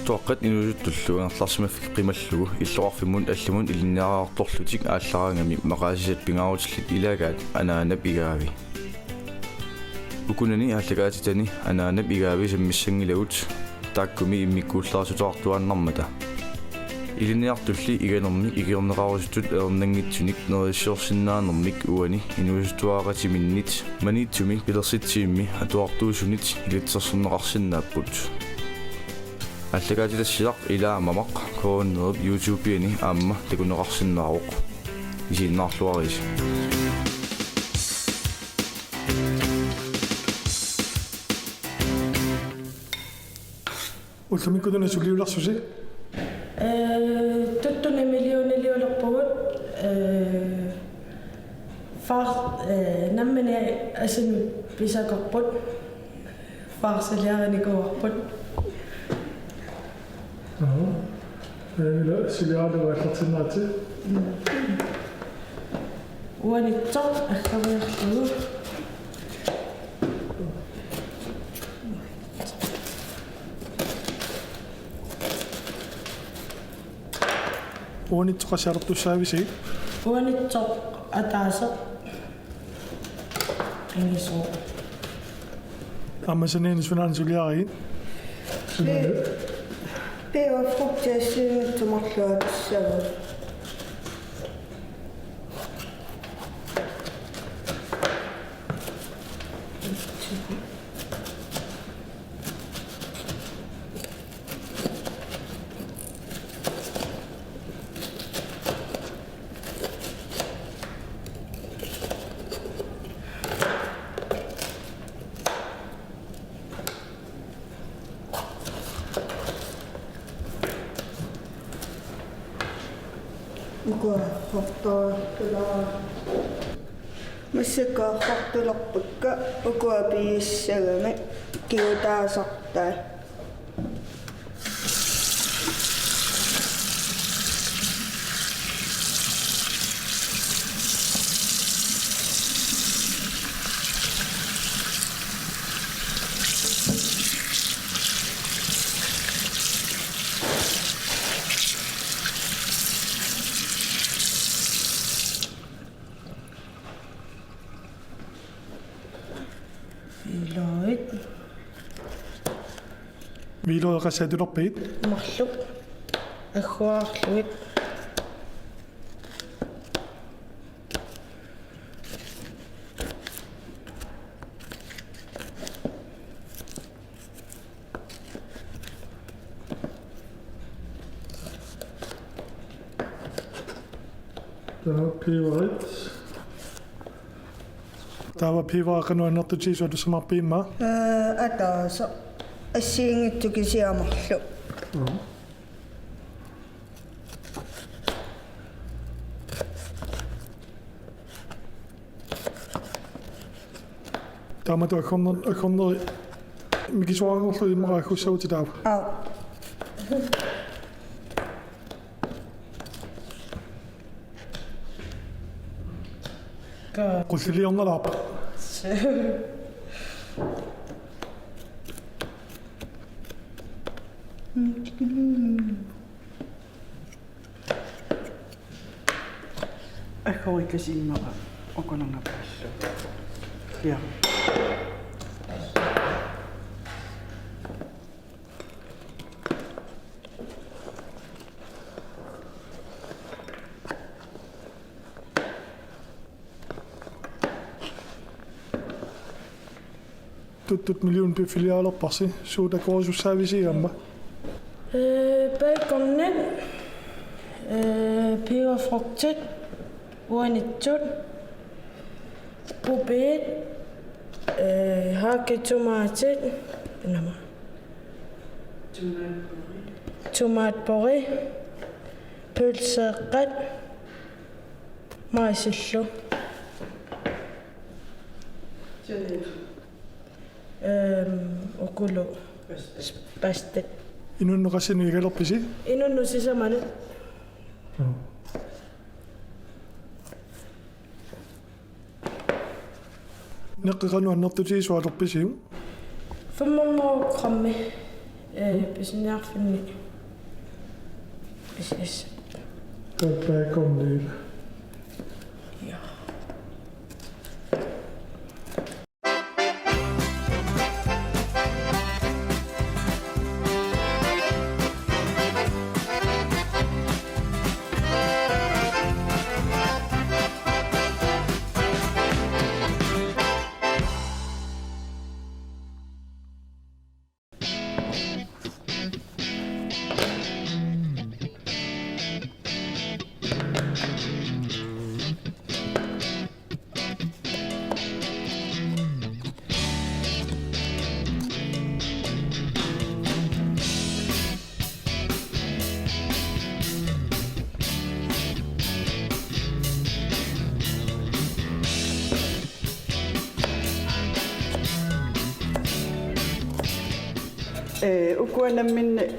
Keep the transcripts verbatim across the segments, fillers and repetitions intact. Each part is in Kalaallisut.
Tuaqqat inuusuttullu angerlarsimaffik qimallugu illoqarfimmut allamut ilinniartorlutik aallaraangamik maqaasisat pingaarutillit ilaagaat anaanap igaavi. Ukunani aallakaatitani anaanap igaavi sammissanngilagut taakkumi immikkuullarissuteqartuaannarmata. Ilinniartulli iganermik ikiorneqarusutut ernanngitsunik neriussiorsinnaanermik uani inuusuttuaraqatiminnit Maniitsumi pilersitsivimmi atuartuusunit ilitsersorneqarsinnaapput. Aallakaatitassiaq ilaa mamaq K N R-ip YouTube-iani aamma takuneqarsinnaavoq. Isiginnaarluarisi. Ullumikkut una suliulersusi? Ee, tuttuni millioniliulerpugut, ee, far-, ee, nammineq asinut pisakorput, farsiliarinikuuarput. Aha. Ee, ila suliaralugu aallartinneratsi. Uanitsoq aggeriarlugu. Uanitsoq qassit atortussaavisi? Uanitsoq ataaseq. Angisooq. Aamma saniani sunaana suliarigit? Sunaana? Peberfrugti assigiinngitsut marluk atussavagut. Ukua hortoortulaa. Massakkut hortulerpakka ukua piissagami kigutaasartai. Hviiluit. Hviiluit qassit atulerpigit? Marluk. Agguarlugit. Taava peberit. Taava peberi qanoq annertutigisoq atussamaarpigit immaqa? Ee, ataaseq. Assigiinngitsut kisiat marluk. Aha. Taamatut aggorner-, aggorneri mikisuaranngorlugit immaqa aggussagutit taava. Aap. Ka- Qulliliornalaarpoq. Aggorikasiit immaqa ukunangapallu. Ja. Tuttut millionit piffiliaalerparsi, suut akuerisussaavisi aamma? Ee, baconit, ee, peberfrugtit, uanitsut, pupiit, ee, hakketomatit, inama. Tomatpurri, pølseeqqat, majsillu. Ehm, ukulu. Pastat. Inunnut qassinik igalerpisi? Inunnut sisamanut. Mm. Neqqi qanoq annertutigisoq atorpisiuk? Femhundrede grammi, eh, pisiniarfinni. Yes, yes. Baconit. Ja. Ee, ukua namminneq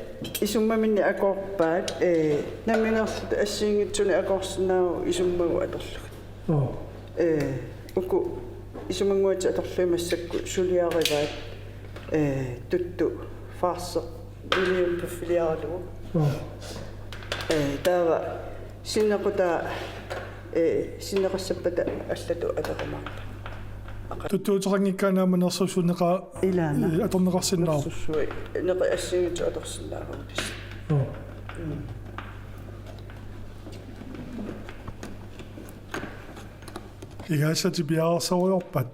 isummaminnik akoorpaat, ee, nammineerlutik assigiinngitsunik akoorsinnaavagut isummagut atorlugit. Joo. Ee, uku isumanguatik atorlugit massakkut suliarivaat, ee, tuttu farsi million piffiliaralugu. Joo. Ee, taava sinnequtaa, ee, sinneqassappata allatut apeqqumaarput. Tuttuuteqanngikkaanni aamma nersussuseqaaq, ilaana, ee, atorneqarsinnaavoq. Nersussuit, neqit assigiinngitsut atorsinnaavagut tassa. Joo. Mm. Igaassatit piareersarujorpat.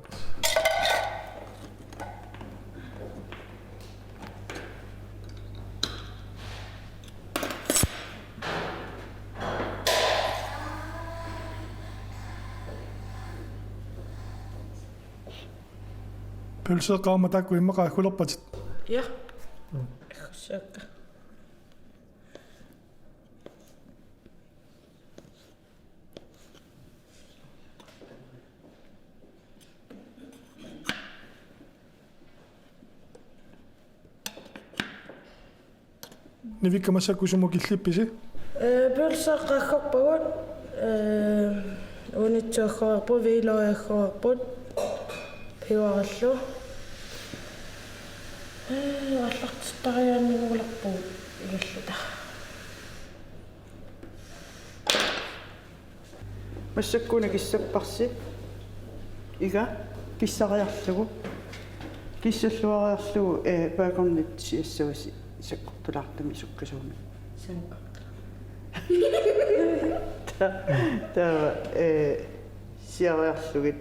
Pølseeqqat aamma taakku immaqa aggulerpatit? Ja. Mm. Aggussavakka. Nivikka, massakkut sumut killippisi? Ee, pølseeqqat aggorpagut, ee, uanitsuut aggorput, hviilorit aggorput, pivarallu. Ee, aallartittariaannanngulerpugut igalluta. Massakkut una kissapparsi. Iga kissariarlugu. Kissalluariarlugu, ee, baconit siassavasi sakkortulaartumik sukkasuumik. Sakkortulaartumik. Ta-, taava, ee, siariarlugit,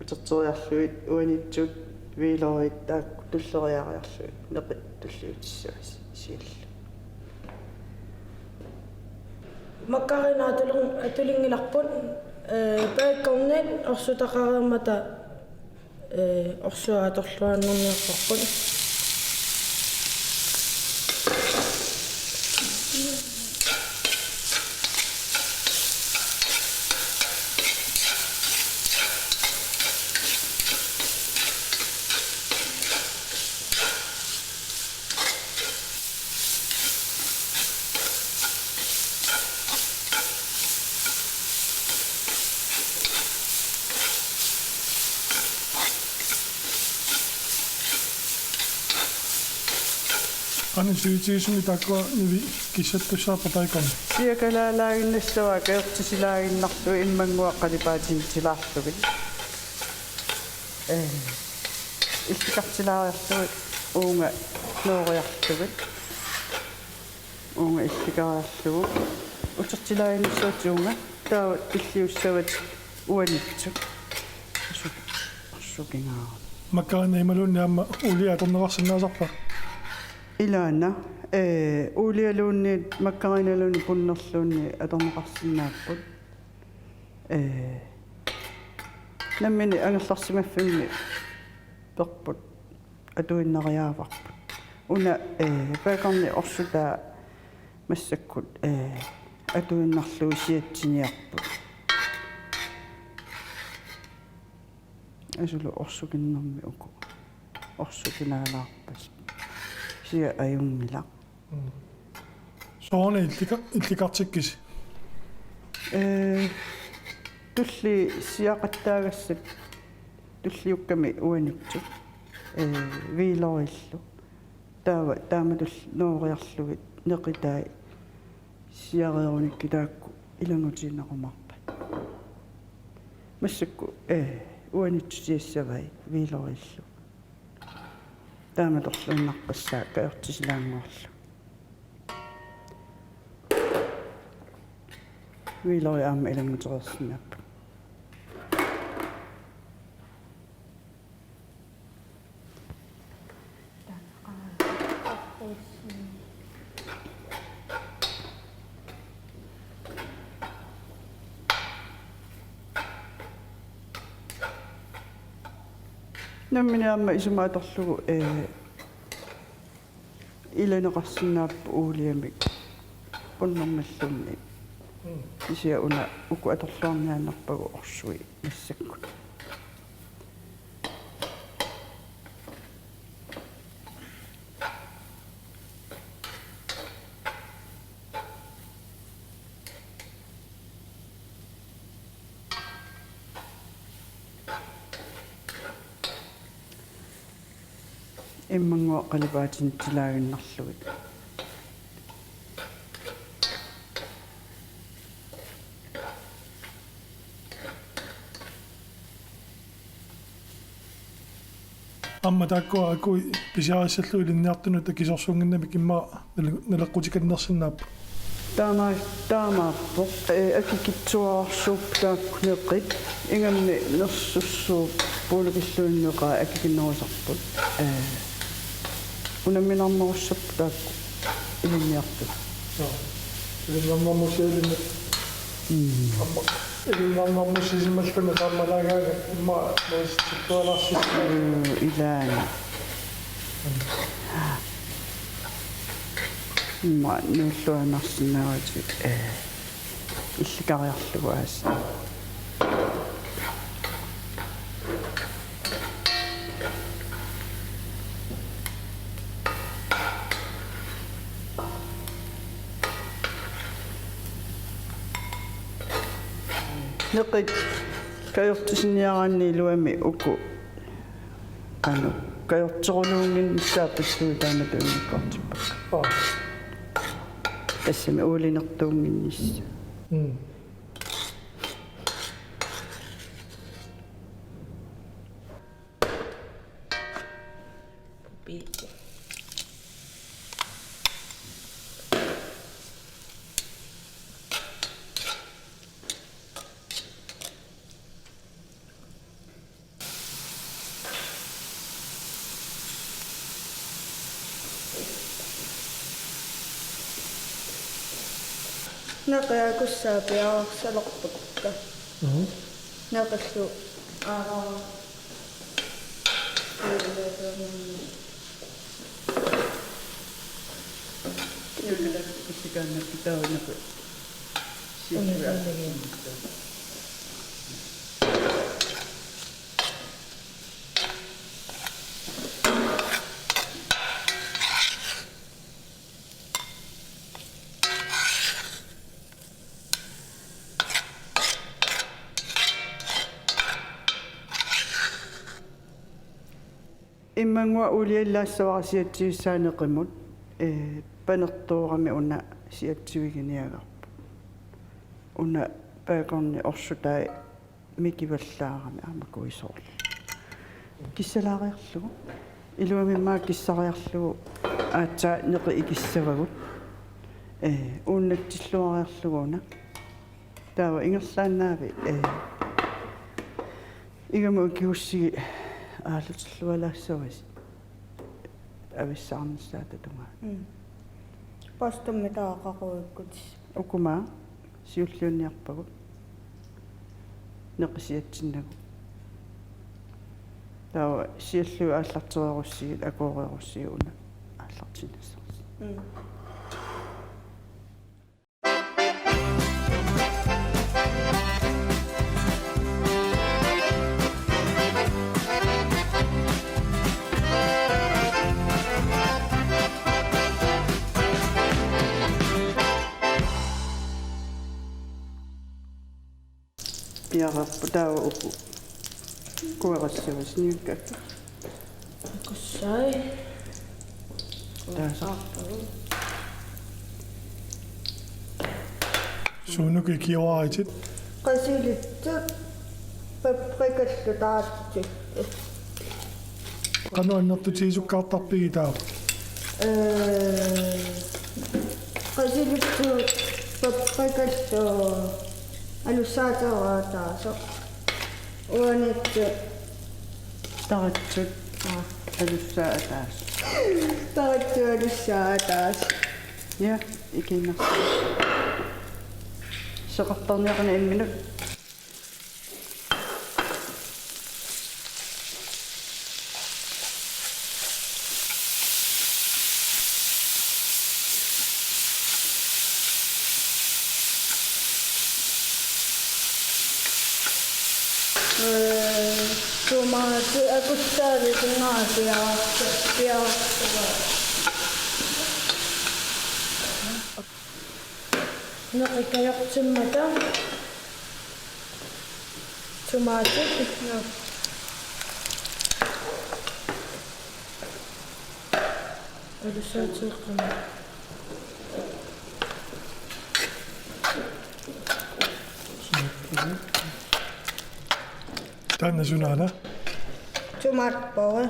uterteriarlugit, uanitsuut, hviilorit taakku tulleriaariarlugit, neqit tulliutissavasi siallu. Makkarina atulin-, atulinngilarput, ee, baconit orsutaqareermata, ee, orsuaq atorluarnerniarparput. Qanoq sivisutigisumik taakkua nivi kissattussaappat taakani? Siakalaalaaginnassavaa, kaertisilaaginnarlugu immannguaq qalipaatinnilaarlugit. Ee, illikartilaariarlugit uunga nooriarlugit. Uunga illikariarlugu. Utertilaaginnassavat uunga. Taava tulliussavatit uanitsu. Orsu-, orsukingaarami. Makkarina imaluunniit aamma uulia atorneqarsinnaasarpa? Ilaana, ee, uulialuunniit makkarinaluunniit punnerluunniit atorneqarsinnaapput. Ee, nammineq angerlarsimaffimmi perput atuinnariaavarput. Una, ee, baconit orsutaa massakkut, ee, atuinnarlugu siatsiniarput. Asulu orsukinnermi uku. Orsukinaalaarpasi. Sia ajunngilaq. Mm. Sooruna illika-, illikartikkisi? Ee, tulliit siaqattaagassat tulliukkami uanitsut. Ee, hviilorillu. Taava, taamatullu nooriarlugit neqitai Siareerunikkit taakku ilanngutiinnarumaarpat. Massakkut, ee, uaniitsutiassavai hviilorillu. Taamatorluinnarpassuit kajortisilaannguarlugit. Hviilorit aamma ilanngutereersinnaapput. Nammineq aamma isumaatorlugu, ee, ilaneqarsinnaapput uuliamik qunnermilluunniit. Mm. Kisianni una uku atorluarniaannarpagut orsui massakkut. Immannguaq qalipaatinitsilaaginnarlugit. Aamma taakkua akui pisiarissallugu ilinniartunut akisoorsuunnginnamik immaqa nale-, naleqqutikannersinnaapput. Taama-, taamaappoq, ee, akikitsuararsuupput taakku neqit, ingammik nersussuup puulukilluinneqaa akikinnerusarput. Ee, unamminarnerussapput taakku ilinniartut. Joo. Ilinniarnermusialinnik. Mm. Aamma ilinniarnermusisimalluni qaammalaagaangat immaqa nuusitsillualaarsis. Mm, ilaana. Immaqa nuulluaannarsinnaavatit, ee, illikariarlugu aasiit. Neqit kajortisinniaraanni iluamik uku qanoq kajorteruluunnginnissaat pillugit taamatut immikkoortippakka. Oo. Tassami uulinertuunnginnissaat. Mm. Neqiakussaa piareersalerpakka. Mhm. Neqillu aarara. Nuunalak pissikaannarput taava neqi. Siulliup. Immannguaq uuliallaassavara siatsivissaa neqimut, ee, panertoorami una siatsiviginiagarput. Una baconip orsutai mikivallaarami aamma kuisoorlu. Kissalaariarlugu. Iluamik immaqa kissariarlugu aatsaat neqit ikissavagut. Ee, uunnatsilluariarlugu una. Taava ingerlaannavik, ee, igamut ikigussigit aallutillualaassavasi avissaarnissaata tungaanut. Mm. Postummi taava qaqugukkut. Ukuma siulliunniarpagut. Neqit siatsinnagu. Taava siulliup aallartereerussigit akuereerussigit una aallartinnissaasi. Mm. Piareerput taava uku. Kuerassavasi niukka. Kussai. Taasa. Aappagu. Suunuku ikiuaritit? Qasilittut paprikallu taratsillu. Qanoq annertutigisukkaartarpigit taava? Ee, qasilittut paprikallu alussaateeraq ataaseq. Uanittut. Taratsut. Aa. Alussaat ataaseq. Taratsut alussaat ataaseq. Ja, ikiinnarlugu. Seqertarniaqina imminut. Ee, tomatit akussaalu tungaatiarpiarpara. Neqikajortimmata tomatit. Alussaateeqqamik. Taanna sunaana? Tomatpore.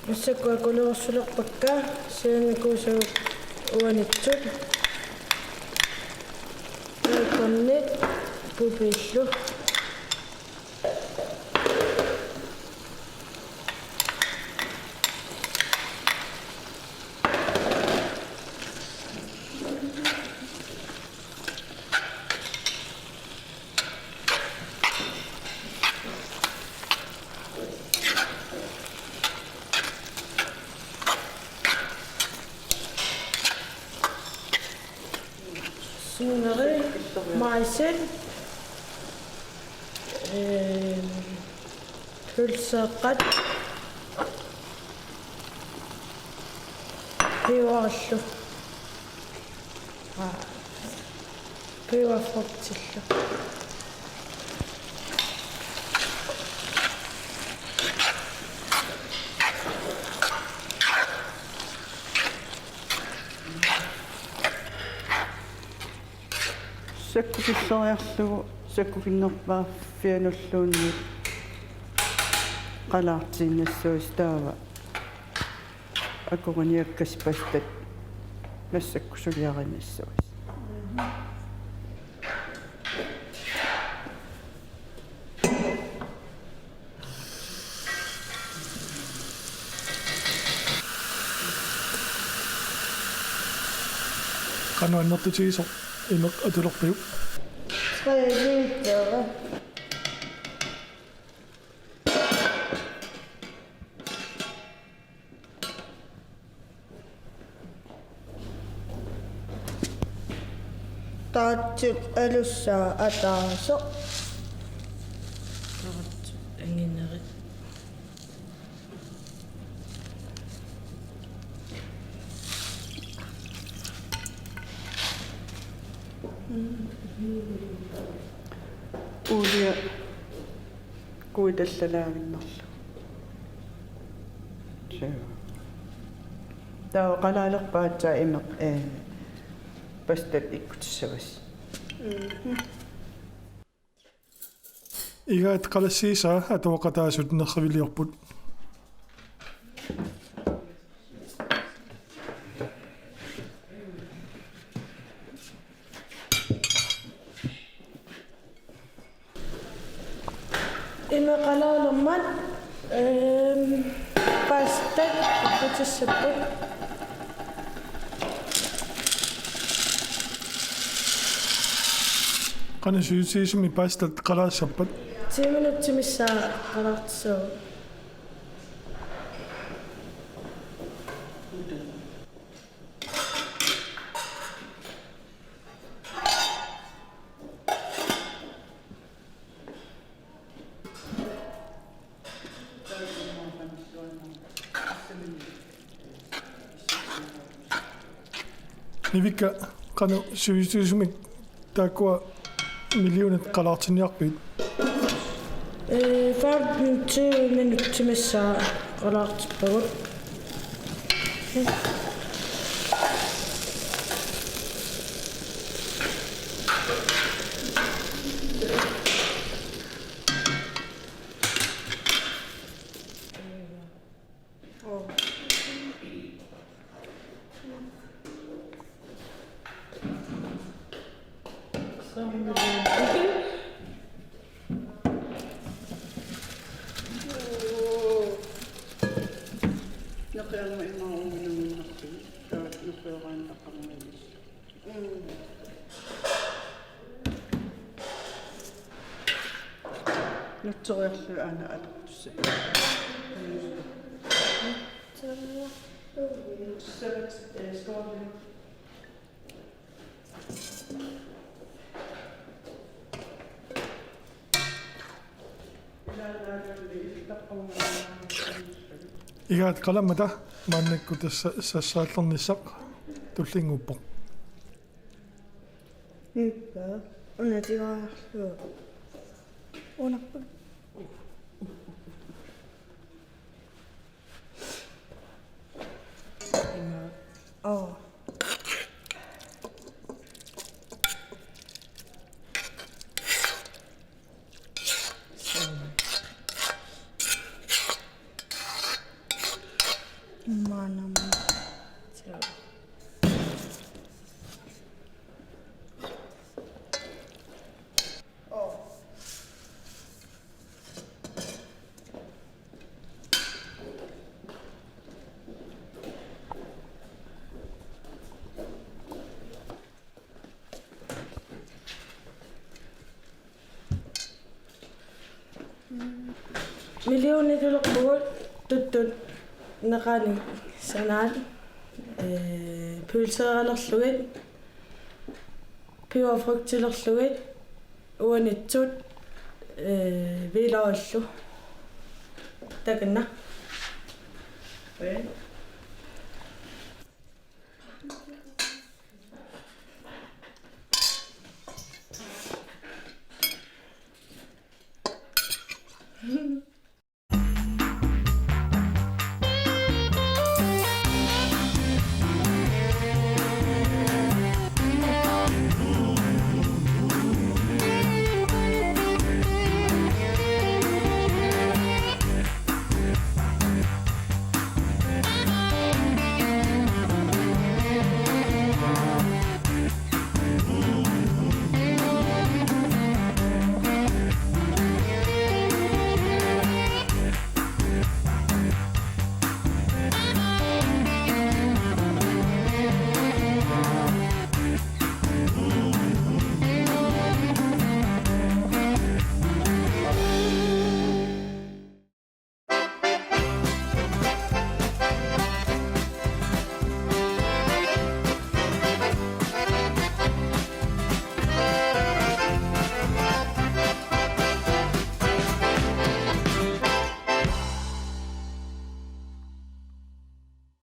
Massakkut akulerussulerpakka, sianikuusagut uanittut. Baconit pupiillu. Sinneri, maisit, ee, pølseeqqat, peberillu. Aa, peberfrugtillu. Sakkukilleriarlugu sakkukinnerpaaffianulluunniit qalaartiinnassuusoq taava. Akornanniakkasi pastat massakkut suliarinnassuusoq. Qanoq annertutigisoq imeq atulerpiuk? Tre liter. Taratsut alussaat ataaseq. Taratsut anginerit. Uulia kuitallalaaginnarlugu. Suu. Taava qalaalerpaat aatsaat imeq, ee, pastat ikkutissavasi. Mhm. Igaat qalassiisaa atuaqataasut nerriviliorput. Imeq qalaalermat, ehm, pastat ikkutissapput. Qanoq sivisutigisumik pastat qalaassappat? Ti minutsit missaat qalaartissavagut. Nivikka, qanoq sivisutigisumik taakkua millionit qalaartinniarpigit? Øh, femten tyve minutsit missaa qalaartippagut. Nutsoriarlugit aana atortussat. Nutsoriarlugit. Nutsoriarlugit. Igaat qalammata maannakkut tassa sassaalernissaq tullinnguuppoq. Nivikka, una tigoorlugu. Una. Ima. Oo. Manam. Millionit ulerpugut tuttunneqanik sanaat, øh, pølseeralerlugit, peberfrugtilerlugit, uanitsut, øh, hvidløgillu. Takanna.